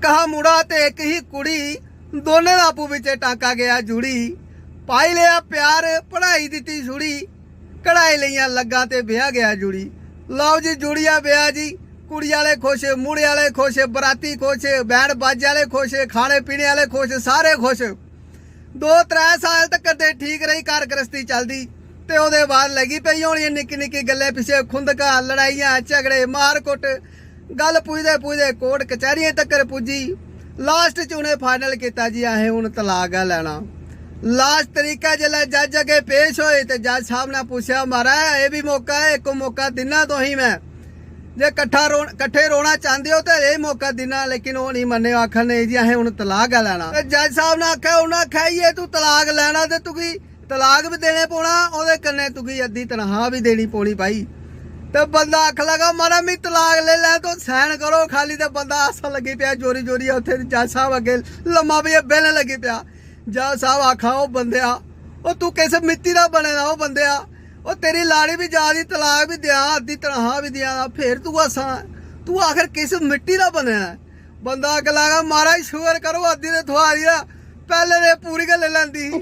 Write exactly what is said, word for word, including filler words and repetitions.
कहा मुड़ा ते इक ही कुड़ी, दोनें दा आपूं बिच्चे टांका गेआ जुड़ी। पाई लेआ प्यार, पढ़ाई दित्ती छुड़ी, कढ़ाई लेइयां लग्गां ते ब्याह गेआ जुड़ी। लओ जी जुड़िया ब्याह जी, कुड़ी आह्ले खुश, मुड़े आह्ले खुश, बराती खुश, बैंड बाजे आह्ले खुश, खाने पीने आह्ले खुश, सारे खुश। दो त्रै साल तक्कर ते ठीक रेही घर गृहस्थी चलदी, ते ओह्दे बाद लगी पेई होनी निक्की निक्की गल्लें पिच्छे खुंदकां, लड़ाइयां, झगड़े, मारकुट्ट। गल्ल पुजदे पुजदे कोर्ट कचैहरियें तक्कर पुज्जी। लास्ट च उ'नें फाइनल कीता जी असें हून तलाक गै लैना। लास्ट तरीका जिसलै जज अग्गें पेश होए ते जज साहब ने पुच्छेआ, "महाराज, एह् बी मौका ऐ, इक मौका दिन्ना तुसें मैं, जे कट्ठा रौह्न-, कट्ठे रौह्ना चांह्दे ओ ते एह् मौका दिन्ना।" लेकिन ओह् निं मन्ने, आखन, "नेईं जी, असें हून तलाक गै लैना।" ते जज साहब ने आखेआ, उ'नें आखेआ, "एह् तूं तलाक लैना ते तुगी तलाक बी देने पौना, ओह्दे कन्नै तुगी अद्धी तनखाह् बी देनी पौनी भाई।" ते बंदा आखन लगा, "महाराज, मी तलाक लेई लै, तुस sign करो खाल्ली।" ते बंदा हास्सन लगी पेआ जोरी जोरियै, उत्थै जज साहब अग्गें लम्मा पेइयै बेलन लगी पेआ। जज साहब आखा, "ओ बंदेआ, ओ तू किस मिट्टी दा बने दा ओ बंदेआ? ओ तेरी लाड़ी बी जा दी, तलाक बी देआ, अद्धी तनखाह् बी देआ दा, फिर तू हस्सा, तू आखर किस मिट्टी दा बने दा ऐ?" बंदा आखन लगा, "महाराज, शुकर करो, अद्धी ते थुआढ़ी ऐ, पैह्लें ते पूरी गै लेई लैंदी ही।"